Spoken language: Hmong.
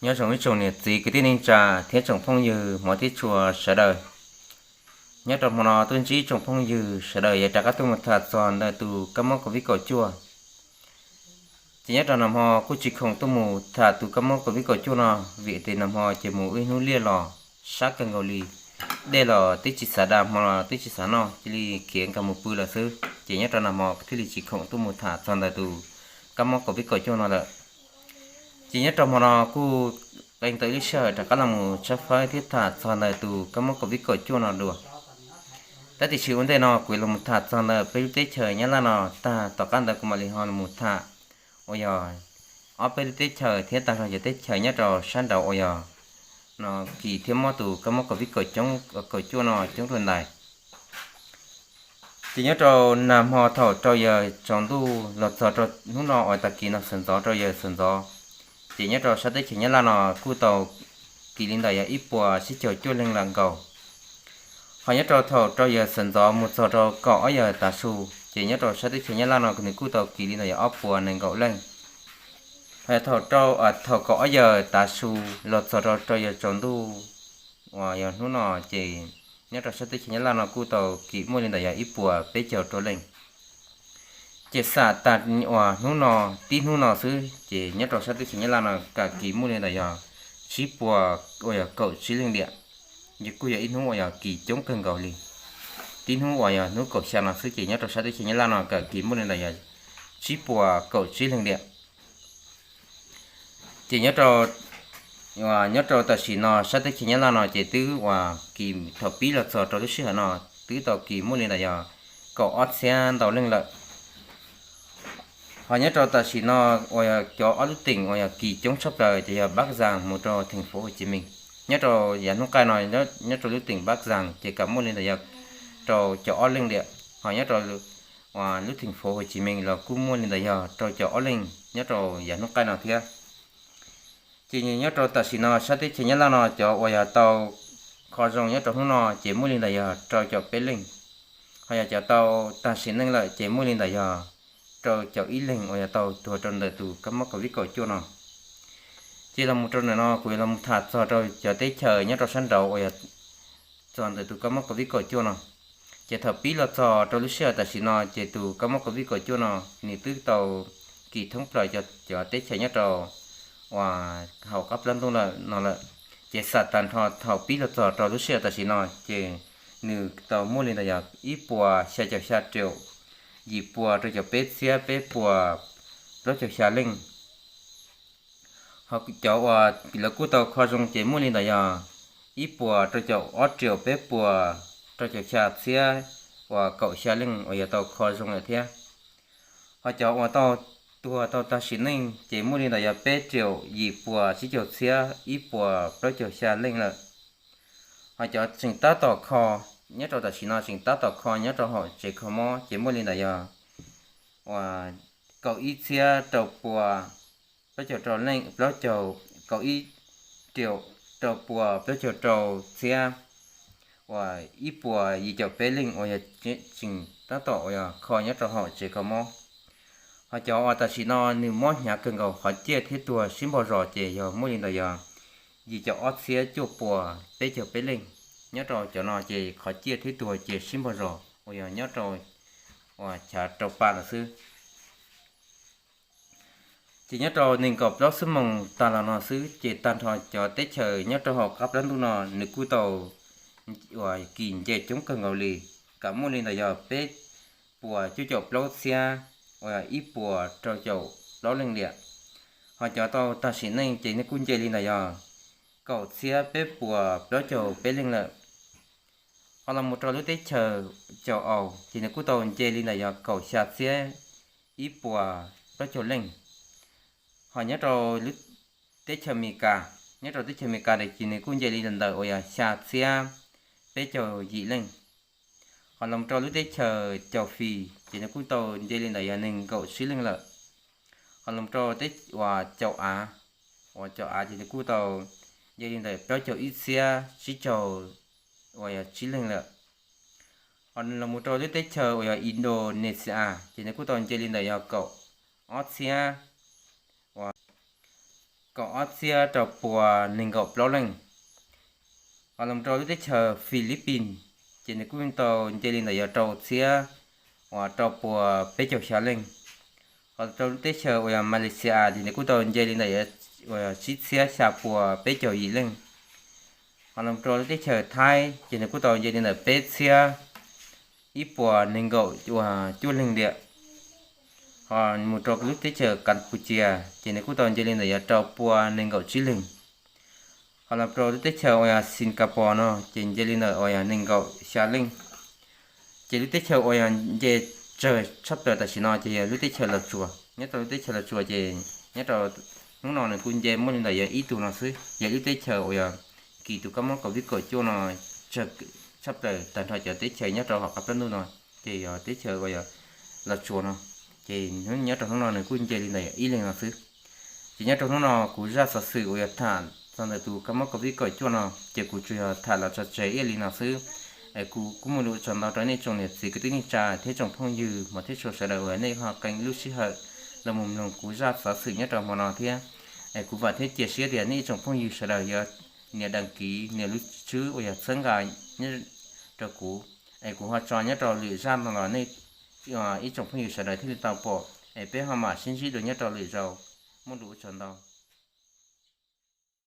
Nyob zoo ib tsoom niam txiv kwv tij neej tsa thiab tsoom phooj ywg hmov thiab tshua sawv daws. Nyob rau hmo no tuaj ntsib tsoom phooj ywg sawv daws yuav rov qab tuaj mus tham txog ntawm tus kab mob covid kaum cuaj. Ces nyob rau nag hmo kuj tsis khoom tuaj mus tham tus kab mob covid kaum cuaj no, vim tias nag hmo ces mus wb ib hnub liaj los sab kawg nkaus li, dej los twb tsis xav da, hmo los twb tsis xav noj, cia li khiav nkag mus pw lawm xwb. Ces nyob rau nag hmo thiaj li tsis khoom tuaj mus tham txog ntawm tus kab mob covid kaum cuaj no lawm. Ces nyob rau hmo no kuj qee tau ib lub sij hawm rov qab los mus tshawb fawb thiab tham txog ntawm tus kab mob covid kaum cuaj no dua. Tab tiam sis ua ntej no kuv yuav los mus tham txog ntawm peb lub teb chaws Nyab Laj no tag, tom qab ntawd kuv mam li ho los mus tham uas yog ob peb lub teb chaws thiab tag nrho cov teb chaws nyob rau sab nraud uas yog no kis thiab mob tus kab mob covid kaum cuaj no coob dua ntais. Ces nyob rau nag hmo thaum rau yawg tsaus ntuj los txog rau hnub no uas tag kis no sawv ntxov rau yawg sawv ntxov, ces nyob rau sab teb chaws Nyab Laj no kuj tau kis li ntawm yog ib puas tsib caug cuaj leej lawm nkaus. Ho nyob rau thaum rau yawg sawv ntxov mus txog rau kaum ob yawg tav su, ces nyob rau sab teb chaws Nyab Laj no nws kuj tau kis li ntawm yog ob puas nees nkaum leej. Ho yog thaum rau, thaum kaum ob yawg tav su los txog rau rau yawg tsaus ntuj uas yog hnub no, ces nyob rau sab teb chaws Nyab Laj no kuj tau kis muaj li ntawm yog ib puas peb caug rau leej. Ces xam tas uas hnub no, tib hnub no xwb ces nyob rau sab teb chaws Nyab Laj no kam kis muaj li ntawm yog tsib puas uas yog kaum tsib leej diam. Ces kuj yog ib hnub uas yog kis coob kawg nkaus li. Tib hnub uas yog hnub kaum xya no xwb ces nyob rau sab teb chaws Nyab Laj no kam kis muaj li ntawm yog tsib puas kaum tsib leej diam. Ces nyob rau, nyob rau tam sim no sab teb chaws Nyab Laj no ces twb uas kis thaum pib los txog rau lub sij hawm no twb tau kis muaj li ntawm yog kaum ob txhiab ntau leej lawm. Ho nyob rau tam sim no uas yog cov ob lub teem uas yog kis coob tshaj plaws ces yog Bắc Giang mus rau thành phố Hồ Chí Minh. Nyob rau yav hnub qaij no nyob rau lub teem Bắc Giang ces kam muaj li ntawm yog rau caum ob leej diam. Ho nyob rau lub thành phố Hồ Chí Minh los kuj muaj li ntawm yog rau caum ob leej nyob rau yav hnub qaij no thiab. Ces nyob rau tam sim no sab teb chaws Nyab Laj no cov uas yog tau kho zoo nyob rau hnub no ces muaj li ntawm yog rau caum peb leej. Ho yog cov tau tag sim neej lawm ces muaj li ntawm yog rau caum ib leeg uas yog tau tuag rau ntawm tus kab mob covid kaum cuaj no. Ces los mus rau ntawm no kuv yuav los mus tham txog rau cov teb chaws nyob rau sab nraud uas yog txog ntawm tus kab mob covid kaum cuaj no. Ces thaum pib los txog rau lub sij hawm tam sim no ces tus kab mob covid kaum cuaj no nws twb tau kis thoob plaws cov teb chaws nyob rau uas hauv qab plab ntuj no lawm. Ces xam tas nrho thaum pib los txog rau lub sij hawm tam sim no ces nws tau muaj li ntawm yog ib puas xya caum xya triệu yim puas rau caum peb txhiab peb puas plaub caug xya leej. Ho cov uas lawv kuj tau kho zoo ces muaj li ntawm yog ib puas rau caum ob triệu peb puas rau caum xya txhiab uas kaum xya leej uas yog tau kho zoo lawm thiab. Ho cov uas tau tuag tau tag sim neej ces muaj li ntawm yog peb triệu yim puas tsib caug txhiab ib puas plaub caug xya leej lawm. Ho cov tseem tab tom kho nyob rau tam sim no tseem tab tom kho nyob rau hauv tsev kho mob ces muaj li ntawm yog uas kaum ib txhiab rau puas plaub caug rau leej, plaub caug, kaum ib triệu rau puas plaub caug rau txhiab uas ib puas yim caum peb leej uas yog tseem tab tom uas yog kho nyob rau hauv tsev kho mob. Ho cov uas tam sim no nws mob hnyav kawg nkaus qhov ciaj thiab tuag sib npaug zos ces yog muaj li ntawm yog yim caum ob txhiab cuaj puas peb caug peb leej. Nyob rau cov no ces qhov ciaj thiab tuag ces sib npaug zos uas yog nyob rau uas chav rau pa lawm xwb. Ces nyob rau nees nkaum plaub xuab moos tas los no xwb ces tag nrho cov teb chaws nyob rau hauv qab plab ntuj no nws kuj tau uas kis nce coob kawg nkaus li, kam muaj li ntawm yog peb puas cuaj caum plaub txhiab uas ib puas rau caum plaub leej liam. Ho cov tau tag sim neej ces nws kuj nce li ntawm yog kaum txhiab peb puas plaub caug peb leej lawm. Ho los mus rau lub teb chaws Chaus Aus ces nws kuj tau nce li ntawm yog kaum xya txhiab ib puas plaub caug leej. Ho nyob rau lub teb chaws Amelikas, nyob rau teb chaws Amelikas ces nws kuj nce li ntawm uas yog xya txhiab peb caug yim leej. Ho los rau lub teb chaws Chaus Fis ces nws kuj tau nce li ntawm yog nees nkaum tsib leej lawm. Ho los rau teb uas Chaus Av, uas Chaus Av ces nws kuj tau nce li ntawm plaub caug ib txhiab tsib caug uas yog tsib leeg lawm. Ho los mus rau lub teb chaws uas yog Indonesia ces nws kuj tau nce li ntawm yog kaum ob txhiab uas kaum ob txhiab rau pua nees nkaum plaub leej. Ho los rau lub teb chaws Philippines, ces nws kuj tau nce li ntawm yog rau txhiab uas rau pua peb caug xya leej. Ho rau lub teb chaws uas yog Malaysia, ces nws kuj tau nce li ntawm yog tsib txhiab xya pua peb caug yim leej. Ho los rau lub teb chaws Thaib, ces nws kuj tau nce li ntawm peb txhiab ib puas nees nkaum uas cuaj leeg tiam. Ho mus rau lub teb chaws Campuchia, ces nws kuj tau nce li ntawm yog rau pua nees nkaum tsib leeg. Ho los rau lub teb chaws uas yog Singapore no, ces nce li ntawm uas yog nees nkaum xya leej. Ces lub teb chaws uas yog nce tsawg tshaj plaws tam sim no ces yog lub teb chaws Los Tsuas. Nyob rau lub teb chaws Los Tsuas ces nyob rau hnub no nws kuj nce muaj li ntawm yog ib tug no xwb, yog lub teb chaws uas yog kis tus kab mob COVID kaum cuaj no tsawg tshaj plaws tag nrho cov teb chaws nyob rau hauv qab plab ntuj no, ces yog teb chaws uas yog Los Tsuas no. Ces nyob rau hnub no nws kuj nce li ntawm yog ib leeg no xwb. Ces nyob rau hnub no kuv zaj xov xwm uas yog tham txog ntawm tus kab mob COVID kaum cuaj no, ces kuv tsuas yog tham los tso tseg ib yam li no xwb. Es kuv kuj muaj lus ua tsaug ntau rau nej tsoom niam txiv kwv tij neej tsa thiab tsoom phooj ywg hmov thiab tshua sawv daws uas nej ho qee lub sij hawm los mus mloog kuv zaj xov xwm nyob rau hmo no thiab. Es kuv vam thiab cia siab tias nej ib tsoom phooj ywg sawv daws yuav nias đăng ký, nias lub tswb uas yog txhawb nqa rau kuv. Es kuv ho tso nyob rau lwm zaj no los nej ib tsoom phooj ywg sawv daws thiaj li tau pom. Es peb ho mam sib ntsib dua nyob rau lwm zaus. Muaj lus ua tsaug ntau.